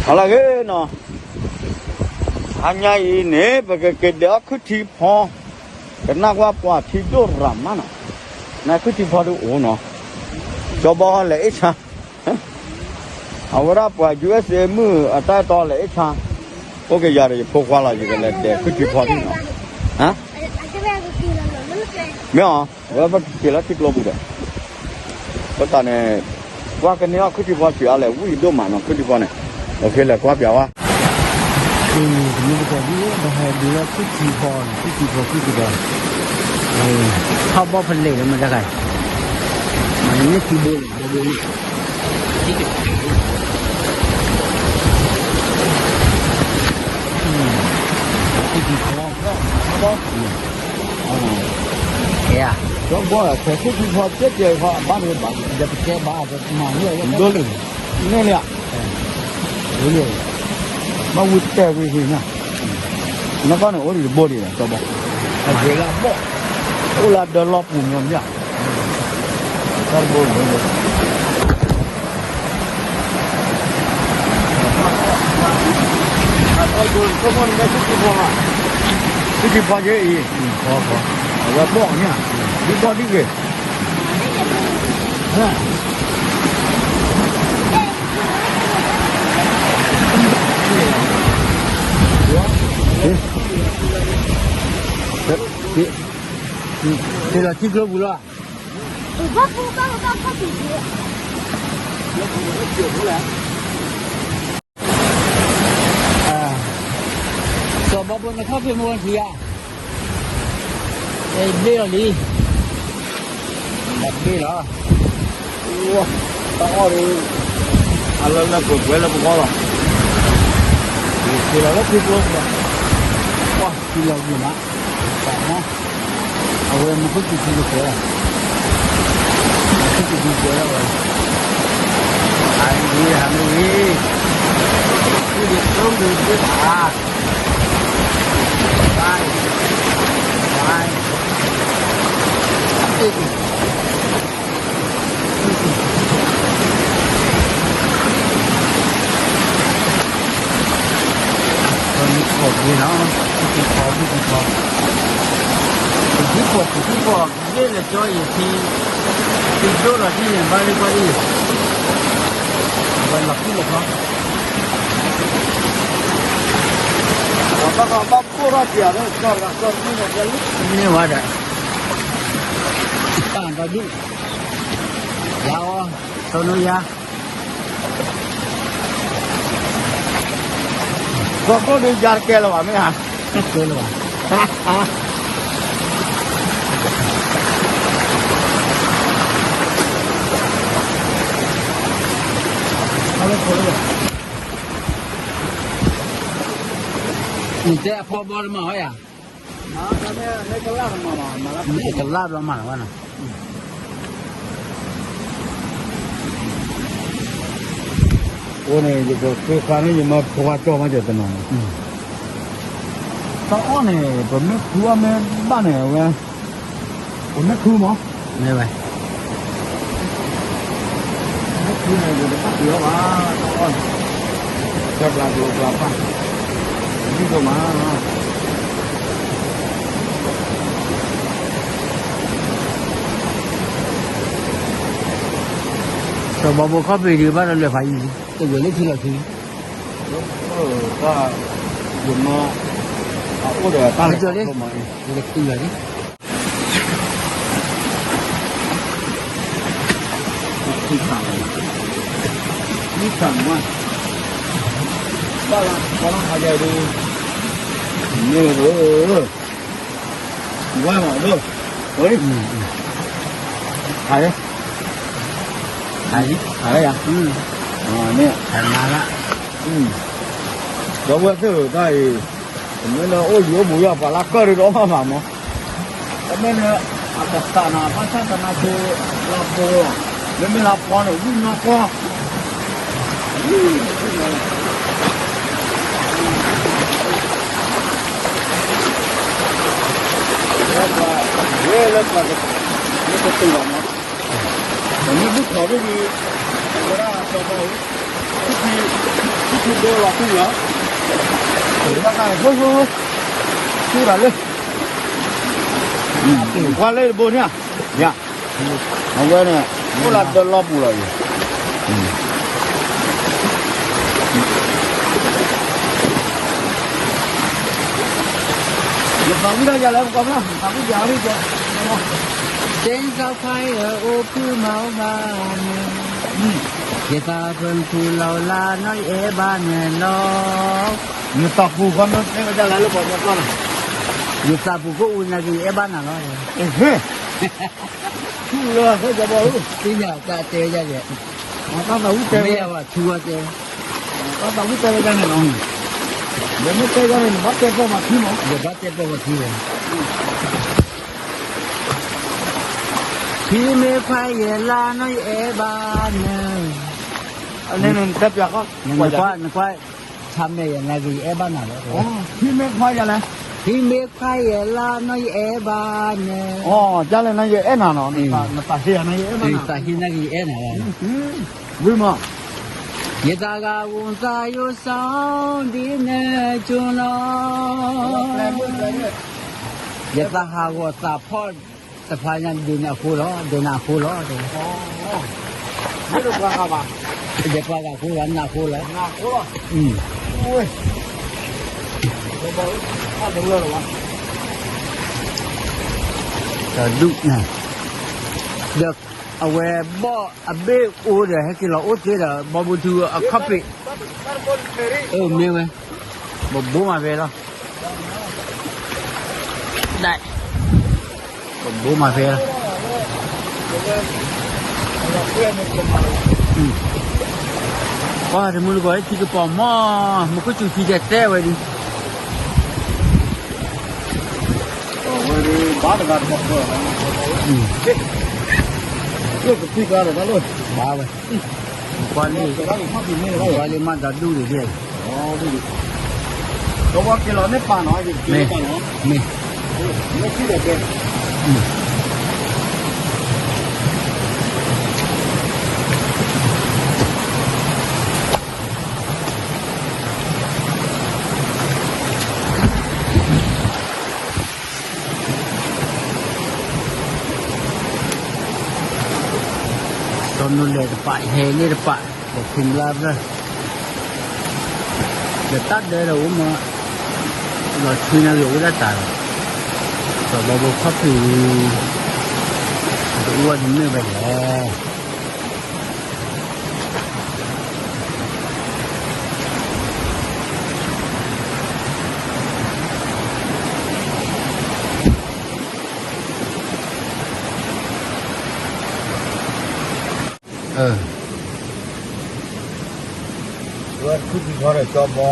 ဟါလၢအဂ့ၤနီၤ, ဟါညါအံၤန့ၣ် ပကက့ၤဒဲးအီၣ်ခုၣ်ထံဖီ, ကနၣ်ကွၢ်ပှၤထံဒိၣ်ရၤမးနီၤ, နခုၣ်ထံဖီဒုအိၣ်နီၤ, ကၠီဘီလဲၤအ့ၣ်ဆါ, အဝဲဒၣ်ပှၤ ယူၢ်အ့ၣ်စ့ မုၢ်အတၢ်အဲၣ်တီလဲၤအ့ၣ်ဆါ, အိၣ်ကယၤဒီးယဖိခွါလီၤ ယကလဲၤဒဲးခုၣ်ထံဖီဒုနီၤ, မ့ၢ်အီၤ ဝဲပက့ၤလၢထံကျိပူၤဒီး ပတၢ်န့ၣ် ကွၢ်ကန့ၢ်အီၣ်ခုၣ်ထံဖီစံးအါလဲၣ် ဝံၣ်ဒိၣ်မးနီၤ ခုၣ်ထံဖီန့ၣ်, လဲၤကွၢ်ပၠးဝဲ, တမ့ၢ်တကီၢ်ဒ် ပဟဲဒုးလၢခုၣ်ထံဖီန့ၣ် ခုၣ်ထံဖီခုၣ်ထံဖီ, ထီၣ်ဘီၣ်ဖဲလဲၣ်လၢမတၤဂၤ, မ့ၢ်ထံဘိလၢဘိဘိန့ၣ် ခုၣ်ထံဖီ, ဘီၣ် ကဲ, ဒီးဘီၣ်ခဲခုၣ်ထံဖီကဲကဲခီ အဘၣ်န့ၣ်ဘၣ် ယပကဲဘၣ် မၤန့ၢ်ဒိၣ်လံ, န့ၢ်လံ, ဝံၤလံ, ဘၣ်ဝံၤတဲဝံၤဟံၤညါ, နကီၢ်န့ၣ်အိၣ်ဒံးတဘိဒံးလီၤ ကၠီဘီ, အဂ့ၤလၢအဘီၣ်, အိၣ်လၢအဒၢလီၢ်ပူၤမီၤမီၤ, တၢ်တဘိလီၤ သ့ၣ်ထံဖီက့အံၤ, အဝဲဘီၣ်န့ၣ်, ဒ်ဘီၣ်ဒ်ဂ့ၤ, သ့ၣ်လီၤထံကျိပူၤလီၤ, ကၠီဘီဘိနခီၣ်ဖံးမ့ၢ်ဝဲထံဧါ, ဘ့ၣ်လီၤလံ, ဘ့ၣ်လီၤ, တၢ်အီၣ်ဒီး, အလၢလၢပှဲၤပှဲၤလၢပဂီၢ်လီၤ, က့ၤလီၤလၢထံကျိပူၤလီၤ, ပှၤထံလီၤဂ့ၤမး, အဝဲမ့ၢ်ခိၣ်ကံၤထံတကဲ, မ့ၢ်ခိၣ်ကံၤထံတကဲလီၤဝဲ, ဟးမ့ၢ်ဝံၤ, ဟးမ့ၢ်ဝံၤ, ခုၣ်ဒံးကျိဒံးဘၣ်, ဘၣ်, ဘၣ်, ပမ့ၢ်ခိၣ်ကံၤနီၤ, ပကံၤဖီ, ပကံၤဖီ, ပကံၤဖီ, ပကံၤဖီ, ယ့ၣ်လၢကၠီယထံ, ထံဒိၣ်လီၤထံန့ၣ် ဘၣ်လၢကီၢ်အံၤ, အဝဲလီၤကူၣ်လီၤဖီ, ဘၣ်ဘၣ်ဘၣ်ခိၣ်ထီၣ်ပၠးလၢကီၢ်လၢန့ၢ်ဝဲဒီး, တၢ်ဒီဒူၣ်, ယၤအီၤ, တိၢ်နီၣ်ယၤ ကီၢ်ခိၣ်ဒုးယါတကဲလၢၤဘၣ်မ့ၢ်ဧါ, တကဲလၢၤဘၣ်, နတဲအဖီဘီတမၤဝဲယၤ, ကလၣ်ဘျီမၤလီၤဝဲနီၤ, အိၣ်န့ၣ် ယကဃ့ခွါန့ၣ် ယမၢဖိခွါကၠီမး ယတနီၤ, တၢ်အီၣ်န့ၣ် ပမ့ၢ်ခူအီၣ်မ့ၢ်ဘၣ်န့ၣ် အဝဲ ပမ့ၢ်ခူမး, မ့ၢ်ဝဲ မ့ၢ်ခူန့ၣ် ယတဘၣ်ပျံၤအီၣ်ဘၣ်, တၢ်အီၣ်န့ၣ် ကဘျါကျိၤကျါပၢ်, ဒ်သိးမး စီၤဘီဘိခီၣ်ဖံးဒံးဘၣ်ဒီးလဲၤဖးယံၤလံ, တဝဲလၢထံလီၤခံ, ယမၤ အအိၣ်ဒီးတၢ်လီၤလံ, ယကတုၤလီၤလံ, ခံခါ, ခံခါမး, ဘၣ်လီၤ ဘၣ်လီၤ ဟါယၤဒုး, မ့ၢ်ဧၢ ဝါမၤဒိၣ်, ဟိ, ဟးလံ, ဟးလံ, ဟးလံယၤ, မ့ၢ်, ဟးမၤလၢ, ဒီပုၢ်ဝဲၢ်သ့ၣ်ဧၢ တၢ်အံၤ, တမ့ၢ်လၢအိၣ်လံအိၣ်ဘူးယၤ ပှၤလၢကၢၣ်ဒုးတအီၣ်ဘၣ်မး, တမ့ၢ်လၢ အကစၢ်နၤ ဘၣ်ဆၣ်သနာ်က့ လၢဖိလီၤ, မ့မ့ၢ်လၢဖီန့ၣ် ဝံၣ်နီၢ်ကီၢ် လၢပှၤ, ဝဲလၢပှၤ, လၢပတုာ်ဘၣ်မး, ပမ့ၢ်ဘူၣ်ထီၣ်ဒ်အံၤ, အဝဲဒၣ်စီၤပီအံၤ, ထံထံဒိလီၤတူၢ်လီၤ, တၢ်ကါဖိဖိ, တူၢ်တၢ်လၢ, ကွၢ်လၢတဘိန့ၣ်, ယၤ, အဝဲန့ၣ်, အိၣ်လၢတလီပူၤလီၤအံၤ, ယသးဝံၣ်တၢ်ယၤလၢပကီၢ်ဖျၢၣ်, သးဝံၣ်ယၤဝံၣ်ကီး, သ့ၣ်သးခွါယအိၣ်ဖုမၤအိၣ်ဘၣ်န့ၣ်, ယသးပၢၢ်ဖုလီၤလၢနီၢ်ယအဲၣ်ဘၣ်န့ၣ်လီၤ. ယသးပူၤဃီမ့ၢ်တဲဝဲဒၣ်လၢလၢပှၤမ့ၢ်ကွၢ်လီၤ, ယသးပူၤကအိၣ်နာ်က့ၤယအဲၣ်ဘၣ်နၤလီၤ, ထူလၢဖဲကဘီ, သ့ၣ်ညါတၢ်တဲဝဲဒၣ်လဲၣ်, တၢ်သးဝံၣ်တဲဝဲ, မ့ၢ်ယၤဘၣ်ထူဝဲတဲ, တၢ်သးဝံၣ်တဲဝဲဒၣ်န့ၣ်လီၤ, မ့ၢ်တဲဝဲန့ၣ် နဘၣ်တဲပီၢ်မၤထံမး, ယဘၣ်တဲပီၢ်မၤထံမး ထံမ့ၢ်ခွါယဲၢ်လါနီၢ်ယအဲၣ်ဘၣ်န့ၣ်, နကွၢ်, နကွၢ်, ဆါမဲာ်ယဲၢ်လါက့ၤယအဲၣ်ဘၣ်နၤလီၤ, ထံမ့ၢ်ခွါယဲၢ်လါ, ထံမ့ၢ်ခွါယဲၢ်လါနီၢ်ယအဲၣ်ဘၣ်န့ၣ်, ယသးဟ့နၤက့ၤယအဲၣ်နၤလီၤ, ဝံၤမး, ယသးဂၤဝံသးယိၣ်စီဒ်န့ၣ်ကၠိလီၤ, ယသးဟးဂီၤသးဖီၣ်တဖျါညါဒ်န့ၣ်အဃိလီၤ, ဒ်န့ၣ်အဃိလီၤ, ယပှၤဂၤဃိလီၤ နၢ်ဃိလီၤ, တဒူၣ်န့ၣ်, ဒီးအဝဲဘီၣ်အဘ့ၣ်အိၣ်ဒီး ဟဲက့ၤလီၤအိၣ်သ့ဒီး ဘီဘိထုအခီၣ်ဖံး, အမ့ၢ်ဝဲ, ပဘိမးဖဲလီၤ, ဒၣ်, ပဘိမးဖဲလီၤ, ပှၤတမုၢ်တကိးထံကပီၤမး, မူခိၣ်စူၤထံတဲတဲဝဲဒၣ် ဝဲဒၣ်ဘါတဂၤတဘီၣ်, ကသံၣ်ကျါဒီးတၢ်လီၢ်, ဘါဝဲ, ကွၢ်လံ, ကွၢ်လံမးဒီးဒူၣ်ဒံး, မ့ၢ်, မ့ၢ် တီနူလဲၣ်တပာ် ဟဲန့ၣ်တပာ်, ဒီးဖံဘျါဖျၢၣ်, ဒီးတၢ်ဒၢဒီးအိၣ်မး, လီၤဆံနၤဂ့ၤအိၣ်ဒၣ်တၢ်လီၤ, ဒီးဘီဘိခီၣ်ဖံး, တအိၣ်ဝဲတမ့ၢ်ဝဲလဲၣ်. ဝဲခူၣ်ဖံးဖီဒီးကၠီ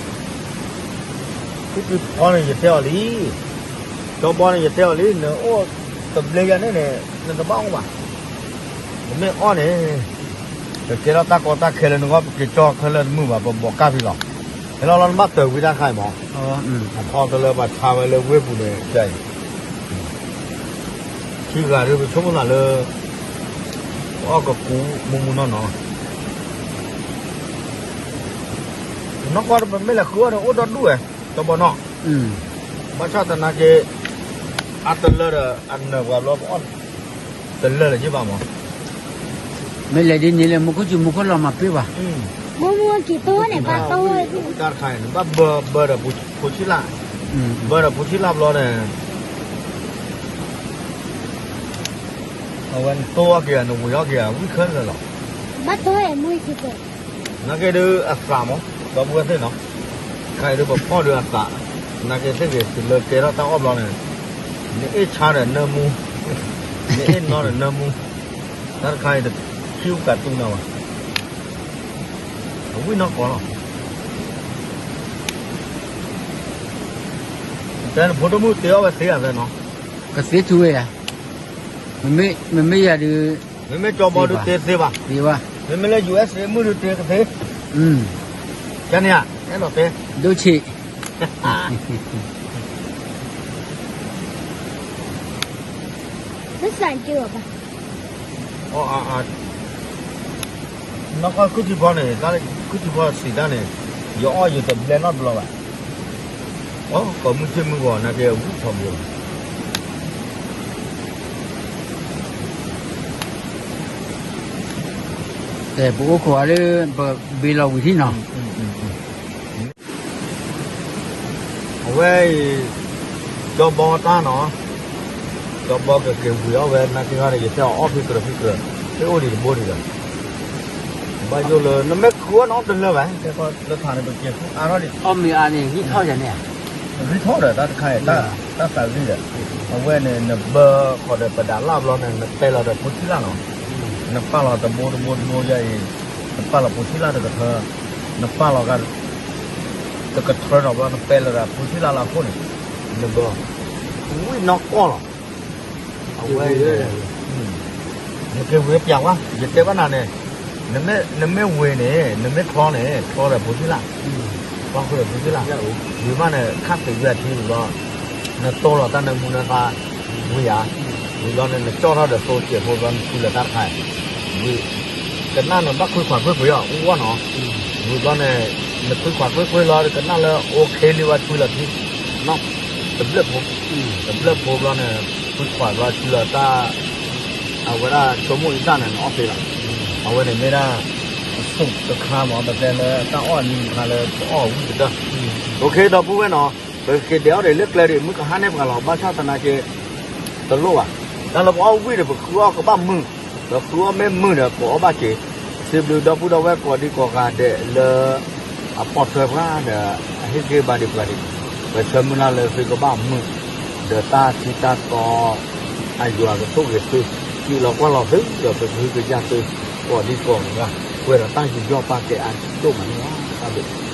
ဘီတနံၤညါ, ခူၣ်ဖံးဖီန့ၣ် ယတဲအီၤလံ, ကၠီဘီန့ၣ် ယတဲအီၤလံ, နအိၣ်တဘျဲယၤန့ၣ်န့ၣ် နတဘၣ်အီၣ်ဘၣ်, နမ့ၢ်အီၣ်န့ၣ် ပကဲထီၣ်တၢ်ကီတၢ်ခဲလၢနဂီၢ် ပက့ၤကၠီခဲလၢာ်တမုာ်ဘၣ် ပဘီးကၢ်ဖံးလီၤ. ဟဲလီၤလီၤ နဘၣ်တၢၤဝံၤတၢ်ခါအံၤမး, အခီတလၢပှၤဆါဝဲလၢဝ့ၢ်ပူၤန့ၣ်, ထံဂၤဒုး ပဆိကမိၣ်သးလၢ ပအီၣ်ကကူမူမူနီၢ်နီၢ်, နီၢ်ကီၢ်ပမ့ၢ်လဲၤဃုအီၣ်န့ၣ် အိၣ်ဒီဒူၣ်ဝဲ, ကၠီဘီနီၢ်, ဘၣ်ဆၣ်သနာ်က့ အတလၢဒီး အနၢၤပှၤဘျီပအီၣ် တလၢာ်လၢၤဘၣ်မး, မ့ၢ်လဲၤဒ်န့ၣ်လဲၣ် မူခိၣ်စူၤမူခိၣ်လီၤ မၤပ့ၢ်ဘၣ်, မူမူက့ၤတိၢ်န့ၣ် ဘၣ်တိၢ်ဝဲ, တၢ်တခါန့ၣ် နဘၣ်ဘၢဘၢဒီးဖိဆံးလၢ်, ဘၢဒီးဖိဆံးလၢ်ဘျီန့ၣ် အဝဲနတိၢ်အီၣ်က့ၤ နဝံၤအီၣ်က့ၤ ဝံၣ်ခဲလၢာ်လီၤ, ဘၣ်တိၢ်မူက့ၤတိၢ်, နာ်က့ဒုးအသးမး ဒီပုၢ်ဝဲၢ်သ့ၣ်နီၤ, ခါအံၤဒုးပဖီၣ်ဒုးအသး, နာ်က့သ့ၣ်ဂ့ၤ တုၤလၢကဲထီၣ်တၢ်အီၣ်ဘျီန့ၣ်, နအ့ၣ်ဆါဒီးနၢမူ, နအ့ၣ်နီဒီးနၢမူ, တၢ်တခါအံၤတခံကတူၢ်နၤဘၣ်, အဝံၣ်နီၢ်ကီၢ်လီၤ, တဲနဖိဒိၣ်မုၣ်တ့အီၣ်ဝဲသ့ဧါသ့နီၤ, ကသ့ထူဝဲဧါ, မ့မ့ၢ်ယၤဒုး, မ့မ့ၢ်ကၠီဘီဒုးတ့သ့ဘၣ်, မ့မ့ၢ်လၢ ယူၣ်အ့ၣ်စ့ မုၣ်ဒုးတ့ကသ့, ကန့ၣ်ဧါ, အဲၣ်ဒိးတဲ, ဒိၣ်ဆံး, မ့ၢ်စၢ်ကၢဘၣ်, အ နီၢ်ကီၢ်ခုၣ်ထံဖီန့ၣ် တၢ်ခုၣ်ထံဖီစံးတၢ်န့ၣ် ယအီၣ်ယတဘျဲနီတဘျီဘၣ်. အိ ကိးမုၢ်ဆ့ၣ်မုၢ်ဂီၤနာ်က့အဝံၣ်ထီဘိလီၤ. ပအိၣ်ခိးအီၤလၢ ပဘ့လီၤဝံၤထံနီၤ. အဝဲအံၤ ကၠီဘီတၢ်နီၤ, ကၠီဘီကက့ၤဝံၤအီၣ်ဝဲ နာ်က့ဟီန့ၣ် ယတဲအီၤအီၣ်ဖံကြၢးဖံကြၢး ဟ့ၣ်အိၣ်ဒံးတဘိဒံးလီၤ. ဘၣ်ယိၣ်လၢ နမ့ၢ်ဃုအီၣ်နီတလၢဘၣ် တဲခီလၢဖးန့ၣ် ပက့ၤဃုအါထီၣ်ဒံး အီၣ်မ့ၤအါန့ၣ် ဂံၢ်ထီၣ်ယၤန့ၣ် ဂံၢ်ထီၣ်ဒီးတၢ်တခါအံၤ တၢ်သးဂံၢ်ဒီး အဝဲန့ၣ် နဘၢဃီၤဒီးပဒးလၣ်ဘျီန့ၣ် နပဲလီၤဒီးဖိဆံးလၣ်နီၤ, နပာ်လီၤတဘိတဘိတဘိယဲအံၤ နပာ်လီၤဖိဆံးလၣ်တကထၢ, နပာ်လီၤ တကထၢထီၣ်ဘျီ နပဲလီၤဒီးဖိဆံးလၣ်လၢအဃိန့ၣ် နဘၢ ဝံၣ်နီၢ်ကီၢ်လီၤ. အဝဲ နက့ၤဝံၤပျးဝါ ယတဲဘၣ်နၤန့ၣ်, နမ့ၢ်ဝ့ၤန့ၣ် နမ့ၢ်ချီန့ၣ် ချီဒီးဖိဆံးလၣ်, ချီဃုာ်ဒီးဖိဆံးလၣ်, ဝံၤမးန့ၣ် ခါသ့ၣ်ဝံၤအထံလီၤ, နတိၢ်လီၤတၢ်နၢမူနသါ ဝံၤဧါ, ဝံၤလီၤန့ၣ် နကၠီၣ်ထီၣ်ဒီးသိစဲးဖိဘျီ နထူလၢတၢ်တခါ ဝံၤ ကနၣ်နဘၣ်ခွံခွးခွ့ခွ့အီၤ အူဝီနီၤ, ဝံၤဘျီန့ၣ် နခွံခွးခွ့ခွ့လီၤ ကနၣ်လၢ OK လံဝဲထွံလီၤထံ, တဘျၢၣ်ဖိ, တဘျၢၣ်ဖိဘျီန့ၣ် ခွံခွးဘျီထွံလီၤတၢ်, အဝဲဒၣ်ဆိကမိၣ်အံသၣ်န့ၣ် နအီၣ်သ့လီၤ, အဝဲန့ၣ်မ့ၢ်ဒၣ် အစိၣ်တခါမး ပတဲလၢတၢ်အီၣ်အနံၤတခါလၢပအီၣ်ဝံၣ်ကတၢၢ်, OK ဒီပုၢ်ဝဲၢ်နီၤ, ပကက့ၤဒဲးအီၣ်ဒံးလၢကျဲဒံး မုၢ်ကဟါန့ၣ်ပှၤလီၤ ဘၣ်ဆၣ်သနာ်က့ တလိၣ်ဘၣ်, တၢ်လၢပအီၣ်ဝံၣ်ဒီး ပဃုအီၣ်ကဘၣ်မုာ်, ဒီးဃုအီၣ်မ့ၢ်မုာ်ဒီး ပအီၣ်ဘၣ်က့ၤ, စံးဘျုးဒီပုၢ်ဒီဝဲၢ်ကိးဒံကိးဂၤဒဲးလၢ အပိာ်ထွဲပှၤဒီး အဟ့ၣ်ဂံၢ်ဘါဒံးပှၤဒံး, ပဆၢမုၢ်လၢ်လၢသုကဘၣ်မုာ်, ဒီးတၢ်ထံတၢ်တီ အယွၤကဆိၣ်ဂ့ၤသု, စံးလီၤကွၢ်လီၤသု ဒီးပကဟုကယာ်သု ကိးဒံကိးဂၤ, ပှဲၤဒီးတၢ်ယူးယီၣ်ပာ်ကဲအါဒိၣ်မးန့ၣ်လီၤ, တၢ်ဘျုး